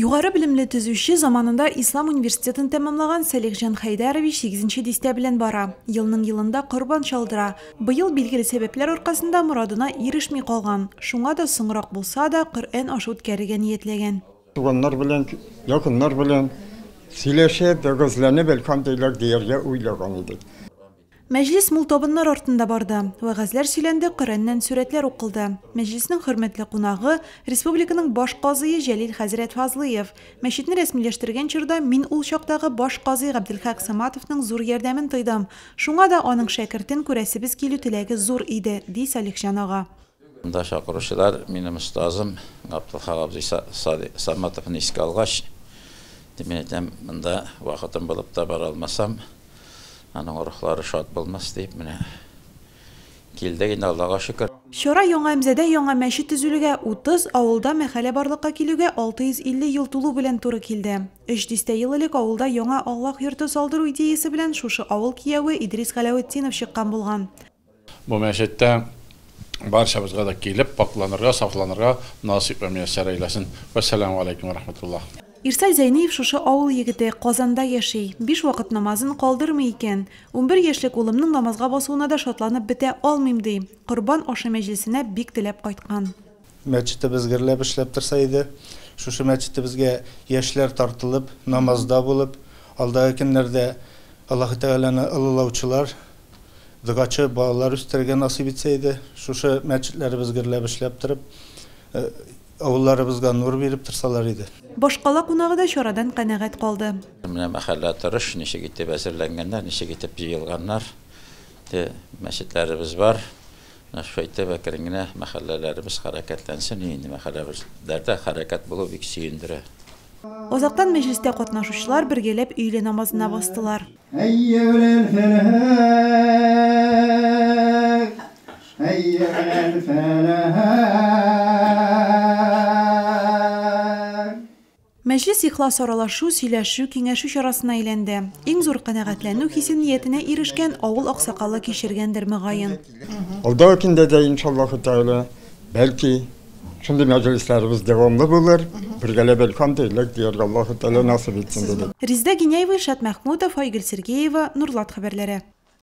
Югары белемле төзүче, заманында Ислам университетын тәмамлаган Сәлихҗан Хәйдәрович сигезенче дистә белән бара. Елның-елында корбан чалдыра. Быел билгеле сәбәпләр аркасында морадына ирешми калган. Шуңа да соңрак булса да, Коръән ашы үткәрергә ниятләгән. Туганнар белән, якыннар белән сөйләшеп, вәгазьләнеп, әлхәмдүлилләһ дияргә уйлаган идек. Мәҗлес мул табыннар артында барды. Вәгазьләр сөйләнде, Коръәннән сүрәтләр укылды. Мәҗлеснең хөрмәтле кунагы, республиканың баш казые Җәлил хәзрәт Фазлыев. Мәчетне рәсмиләштергән чорда мин ул чактагы баш казый Габделхак Саматовның зур ярдәмен тойдым. Шуңа да аның шәкертен күрәсебез килү теләге зур иде, ди Салихҗан ага. Монда чакыручылар минем остазым Габделхак абзый Саматовны искә алгач, мин әйтәм, монда вакытым булып та бара алмасам, аның рухлары шат булмас дип, менә килдек инде, Аллага шөкер. Чара Яңа Әмзәдә яңа мәчет төзелүгә 30, авылда мәхәллә барлыкка килүгә 650 ел тулу белән туры килде. Өч дистә ел элек авылда яңа Аллаһ йорты салдыру идеясе белән шушы авыл кияве Идрис Галәветдинов чыккан булган. Бу мәчеттә барчабызга да килеп, пакьланырга, сафланырга насыйп вә мияссәр әйләсен. Вәссәламү алейкум вә рахматуллаһ. Ирсәл Зәйниев шушы авыл егете, Казанда яши. Биш вакыт намазын калдырмый икән. 11 яшьлек улымның намазга басуына да шатланып бетә алмыйм, ди. Корбан ашы мәҗлесенә бик теләп кайткан. Мәчетебез гөрләп эшләп торса иде. Шушы мәчетебезгә яшьләр тартылып, намазда булып, алдагы көннәрдә Аллаһы Тәгаләне олылаучылар, догачы балалар үстерергә насыйп итсә иде. Шушы мәчетләребез гөрләп эшләп торып, авылларыбызга нур биреп торсалар иде. Башкала кунагы да чарадан канәгать калды. Менә мәхәллә торыш, ничек итеп әзерләнгәннәр, ничек итеп җыелганнар. Мәчетләребез бар. Менә шулай итеп әкрен генә мәхәлләләребез хәрәкәтләнсен. Инде мәхәлләләрдә хәрәкәт булу бик сөендерә. Азактан мәҗлестә катнашучылар бергәләп өйлә намазына бастылар. Мәҗлес ихлас аралашу, сөйләшү, киңәшү чарасына әйләнде. Иң зур канәгатьләнү хисен ниятенә ирешкән авыл аксакалы кичергәндер, мөгаен. Алдагы көндә дә, иншаллаһу тәгалә, бәлки, шундый мәҗлесләребез дәвамлы булыр, бергәләп әлхәмдүлилләһ дияргә Аллаһу Тәгалә насыйп итсен, дидек. Резеда Гиняева, Илшат Мәхмүтов, Айгөл Сергеева, Нурлат хәбәрләре.